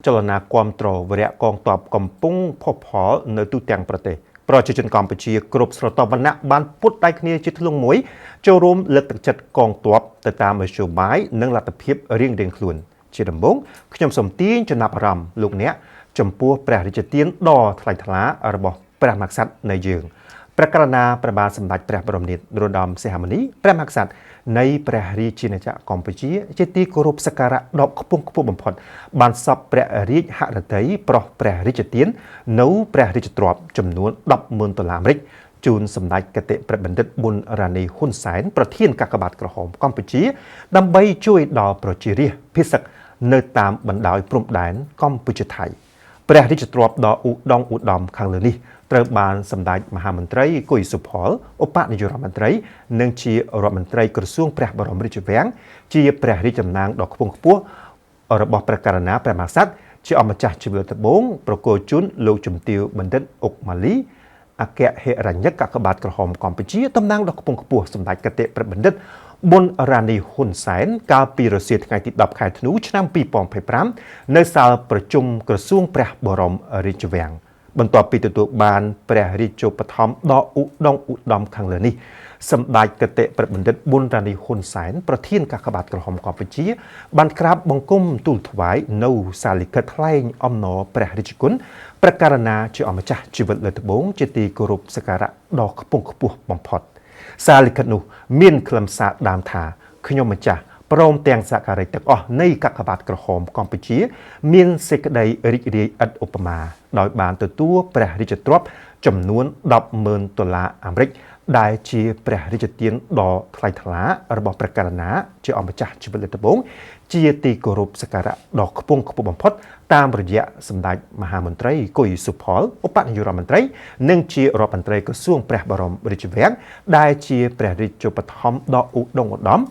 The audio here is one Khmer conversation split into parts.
ចលនាគាំទ្រវរៈកងទ័ពកំពុងផុសផល់នៅទូទាំងប្រទេសប្រជាជនកម្ពុជាគ្រប់ស្រទាប់វណ្ណៈបានពុតដៃគ្នាជាធ្លុងមួយចូលរួមលើកទឹកចិត្តកងទ័ពទៅតាមមធ្យោបាយនិងលទ្ធភាពរៀងៗខ្លួនជាដំបូងខ្ញុំសូមទាញចំណាប់អារម្មណ៍លោកអ្នកចំពោះព្រះរាជទានដ៏ថ្លៃថ្លារបស់ព្រះមហាក្សត្រនៃយើងព្រះករុណាព្រះបាទសម្ដេចព្រះបរមនាថនរោត្តមសីហមុនីព្រះមហាក្សត្រនៃព្រះរាជាណាចក្រកម្ពុជាជាទីគោរពសក្ការៈដ៏ខ្ពង់ខ្ពស់បំផុតបានសពព្រះរាជហឫទ័យប្រោះព្រះរាជទាននៅព្រះរាជទ្រព្យចំនួន100000ដុល្លារអាមេរិកជូនសម្ដេចគតិព្រះបណ្ឌិតប៊ុនរ៉ានីហ៊ុនសែនប្រធានកាកបាទក្រហមកម្ពុជាដើម្បីជួយដល់ប្រជារាស្ត្រភៀសសឹកនៅតាមបណ្ដោយព្រំដែនកម្ពុជាថៃព្រះរាជទ្រព្យដ៏ឧត្តមឧត្តមខាងលើនេះត្រូវបានសម្ដេចមហាមន្ត្រីគុយសុផលឧបនាយករដ្ឋមន្ត្រីនិងជារដ្ឋមន្ត្រីក្រសួងព្រះបរមរាជវាំងជាព្រះរាជតំណាងដ៏ខ្ពង់ខ្ពស់របស់ព្រះករុណាព្រះមហាក្សត្រជាអម្ចាស់ជីវិតត្បូងប្រគល់ជូនលោកជំទាវបណ្ឌិតអុកម៉ាលីអគ្គហិរញ្ញិកកាកបាទក្រហមកម្ពុជាតំណាងដ៏ខ្ពង់ខ្ពស់សម្ដេចគតិព្រះបណ្ឌិតប៊ុនរ៉ានីហ៊ុនសែនកាលពីរសៀលថ្ងៃទី10ខែធ្នូឆ្នាំ2025នៅសាលប្រជុំក្រសួងព្រះបរមរាជវាំងបន្ទាប់ពីទទួលបានព្រះរាជូបត្ថម្ភដ៏ឧត្តមឧត្តមខាងលើនេះសម្ដេចគតិព្រះបណ្ឌិតប៊ុនរ៉ានីហ៊ុនសែនប្រធានកាកបាទក្រហមកម្ពុជាបានក្រាបបង្គំទូលថ្វាយនៅសារលិខិតថ្លែងអំណរព្រះរាជគុណព្រះករុណាជាអម្ចាស់ជីវិតលើត្បូងជាទីគោរពសក្ការៈដ៏ខ្ពង់ខ្ពស់បំផុតសារលិខិតនោះមានខ្លឹមសារដើមថាខ្ញុំម្ចាស់ព្រមទាំងសហការីទាំងអស់នៃកាកបាទក្រហមកម្ពុជាមានសេចក្តីរីករាយឥតឧបមាដោយបានទទួលព្រះរាជទ្រព្យចំនួន100000ដុល្លារអាមេរិកដែលជាព្រះរាជទានដ៏ថ្លៃថ្លារបស់ព្រះករុណាជាអម្ចាស់ជីវិតលើត្បូងជាទីគោរពសក្ការៈដ៏ខ្ពង់ខ្ពស់បំផុតតាមរយៈសម្ដេចមហាមន្ត្រីគុយសុផលឧបនាយករដ្ឋមន្ត្រីនិងជារដ្ឋមន្ត្រីក្រសួងព្រះបរមរាជវាំងដែលជាព្រះរាជូបត្ថម្ភដ៏ឧត្តមឧត្តម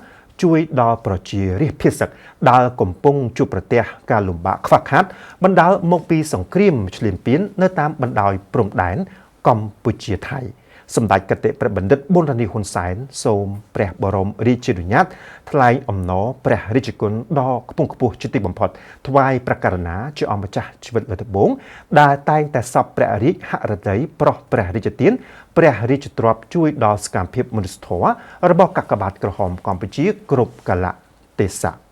ជួយដល់ប្រជារាស្ត្រភៀសសឹកដែលកំពុងជួបប្រទះការលំបាកខ្វះខាតបណ្ដាលមកពីសង្គ្រាមឈ្លានពាននៅតាមបណ្ដោយព្រំដែនកម្ពុជាថៃសម្ដេចគតិព្រះបណ្ឌិតប៊ុនរ៉ានីហ៊ុនសែនសូមព្រះបរមរាជានុញ្ញាតថ្លែងអំណរព្រះរាជគុណដ៏ខ្ពង់ខ្ពស់ជាទីបំផុតថ្វាយព្រះករុណាជាអម្ចាស់ជីវិតលើត្បូងដែលតែងតែសពព្រះរាជហឫទ័យប្រោះព្រះរាជទានព្រះរាជទ្រព្យជួយដល់សកម្មភាពមនុស្សធម៌របស់កាកបាទក្រហមកម្ពុជាគ្រប់កាលៈទេសៈ។